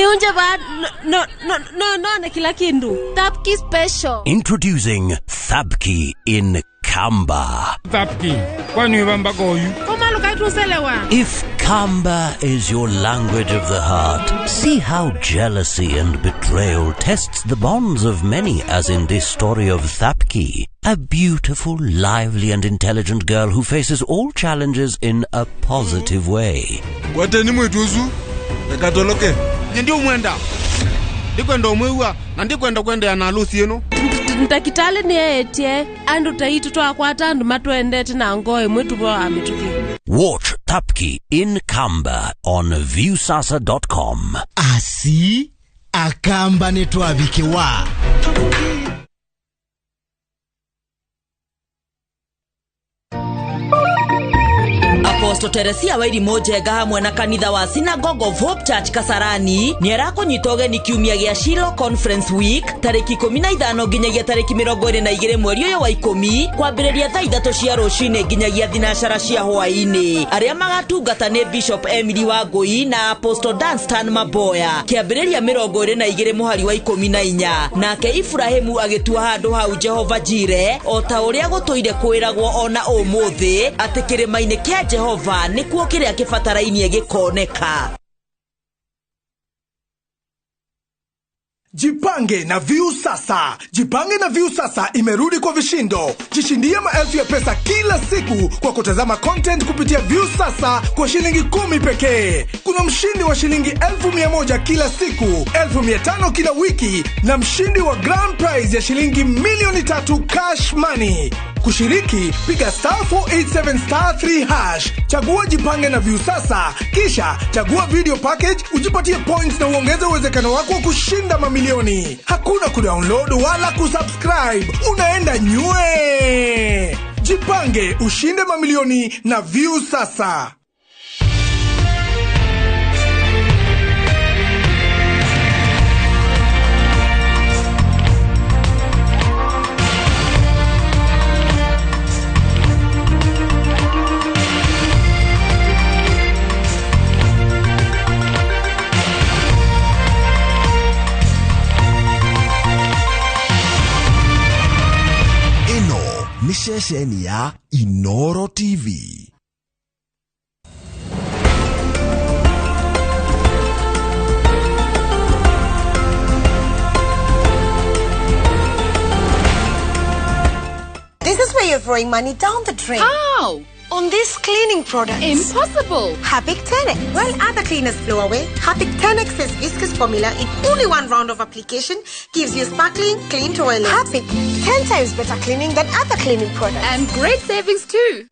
Niunje ba no no no no na kila kindu. Thapki special. Introducing Thapki in Kamba. Thapki, kwani ubamba koyu? If Kamba is your language of the heart, see how jealousy and betrayal tests the bonds of many, as in this story of Thapki, a beautiful, lively and intelligent girl who faces all challenges in a positive way. Kwateni mwituzu, ekatoloke. Ndio mwenda. Ndikwenda omwewa na ndikwenda kwenda na alusi eno. Ntakitale ni etie andu taitu twakwata andu matwendete na ngoe mwetu bo amituki. Watch Thapki in Kamba on viewsasa.com. Asi akamba netwabikewa. Apostle Teresia Wairimu Njenga hamwe na kanitha wa Synagogue of Hope Church Kasarani ni arakunyita ũgeni kiumia gĩa Shiloh Conference Week tarĩki 15 nginyagia tarĩki 22 mweri ũyũ wa 10 kwambĩrĩria thaa 3 cia rũcinĩ nginyagia thinacara cia hwaĩ-inĩ. Arĩa magatungata nĩ Bishop Emily Wangui na Apostle Dunstan Maboya kĩambĩrĩria 22 mũhari wa 14. Nake Ibrahimu agĩtua handũ hau Jehova Jire o ta ũrĩa gũtũire kwĩragwo ona ũmũthĩ atĩ kĩrĩma-inĩ kĩa Jehova nĩkuo kĩrĩa kĩbatarainie gĩkoneka. Jipange na Viusasa. Jipange na Viusasa imerudi kwa vishindo. Jishindie maelfu ya pesa kila siku kwa kutazama content kupitia Viusasa kwa shilingi 10 pekee. Kuna mshindi wa shilingi 1,100 kila siku, 1,500 kila wiki na mshindi wa grand prize ya shilingi 3,000,000 cash money. Kushiriki, piga *487*3#, chagua Jipange na Viusasa, kisha chagua video package, ujipatie points na uongeze uwezekano wako wa kushinda mamilioni. Hakuna kudownload wala kusubscribe, unaenda nywe. Jipange, ushinde mamilioni na Viusasa. Ni ceceni ya Inoro TV. This is where you're throwing money down the drain. How? On these cleaning products. Impossible. Harpic 10X. While other cleaners blow away, Harpic 10X's viscous formula in only one round of application gives you sparkling, clean toilet. Harpic, 10 times better cleaning than other cleaning products. And great savings too.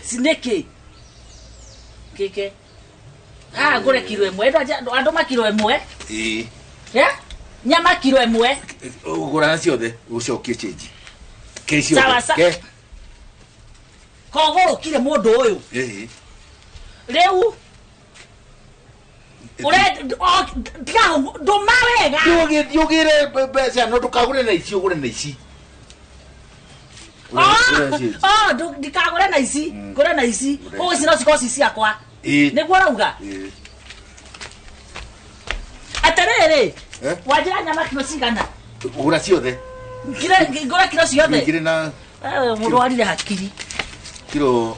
Sineke keke ah ngure kilo imwe andu ma kilo imwe eh ya nyama kilo imwe ugura ciothe ucokie change ke ciothe ke kogurukire mundu uyu eh riu nduma wega ugire mbeca no ndukagure na ici ugure na ici. Oh, ndikagure na ici, ngure na ici. Koguo ici no cikorwo ci ciakwa. Niguo urauga? Atiriri, wanjira nyama kilo cigana? Gura ciothe. Ngũre kiro ciothe. Igĩrĩ na Mũrwarire hakiri. Kiro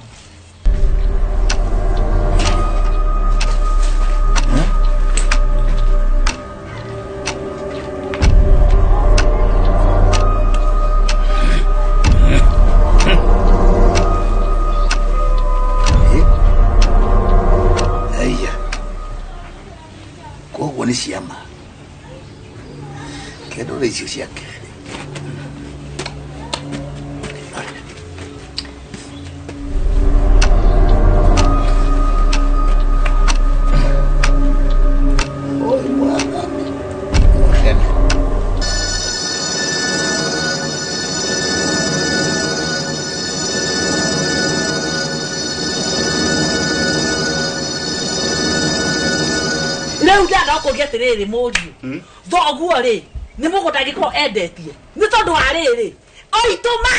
Aya. Koguo nĩ ciama. Kendo icio ciake. Rĩu ndenda gũkũria atĩrĩrĩ mũriũ thoguo rĩ nĩ mũgũnda angĩkorwo endetie nĩ tondũ wa rĩrĩ oitũma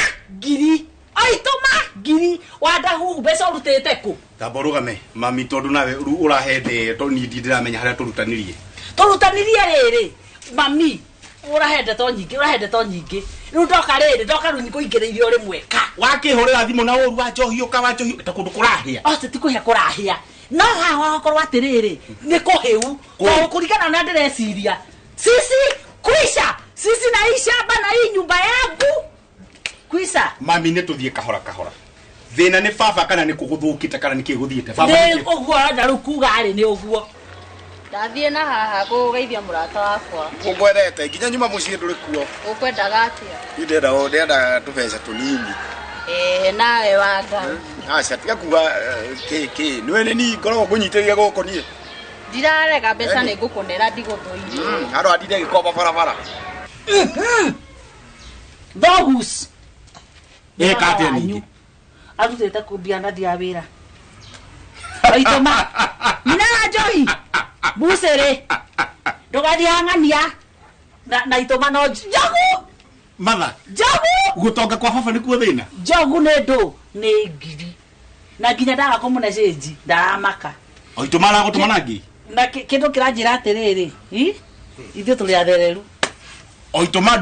ngiri wandahuhu mbeca ũrutĩte kũ Tamba ũrũgame mami tondũ nawe rĩu ũrahe ndeto niĩ ndĩramenya harĩa tũrutanirie. Tũrutanirie rĩrĩ mami ũrahe ndeto nyingĩ rĩu ndoka rĩrĩ ndoka rĩu nikũingĩrĩirie o rĩmwe ka Wakĩhũrĩra thimũ na ũru wa njohi ũka wa njohi ta kũndũ kũrahĩa. Ati ti kũhĩa kũrahĩa no haha hakorwo atĩrĩrĩ nĩ kũhĩu tondũ kũringana na ndĩreciria sisi kwisha sisi na hii shamba na hii nyumba yangu kwisha. Mami nĩ tũthiĩ kahora kahora. Thĩna nĩ baba kana nĩ kũgũthũkĩte kana nĩ kĩ gũthiĩte. Baba nĩ ũguo arenda rĩu kuga rĩ nĩ ũguo. Ndathiĩ na haha kũgeithia mũrata wakwa. Ngwendete nginya nyuma mũciĩ ndũrĩ kuo. Ũkwendaga atĩa? Niĩ ndĩrenda tũbeca tũnini. Nawe wanga. Aca tiga kuga kĩ nĩwe nĩ niĩ ngoragwo ngũnyitĩrĩire gũkũ niĩ. Ndirarega mbeca nĩ ngũkũnera ndigũthũire. Handũ handinde gĩkomba barabara. Thogus. Eka atĩa ningĩ? Arutĩte kũ mbia na thiaga wĩra. Oitũma. Nyina wa njohi. Bucĩrĩ. Ndũgathiĩ hang'ania. Na itũma no njogu. Matha. Njogu. Gũtonga kwa baba nĩkuo thĩna. Njogu nĩ ndũ nĩ ngiri. Na nginya ndaga kũmũne cĩnji ndaramaka. Oitũma aragũtũma na ngiri. Na kĩndũ kĩranjĩra atĩrĩrĩ, ithuĩ tũrĩ athereru. Oitũma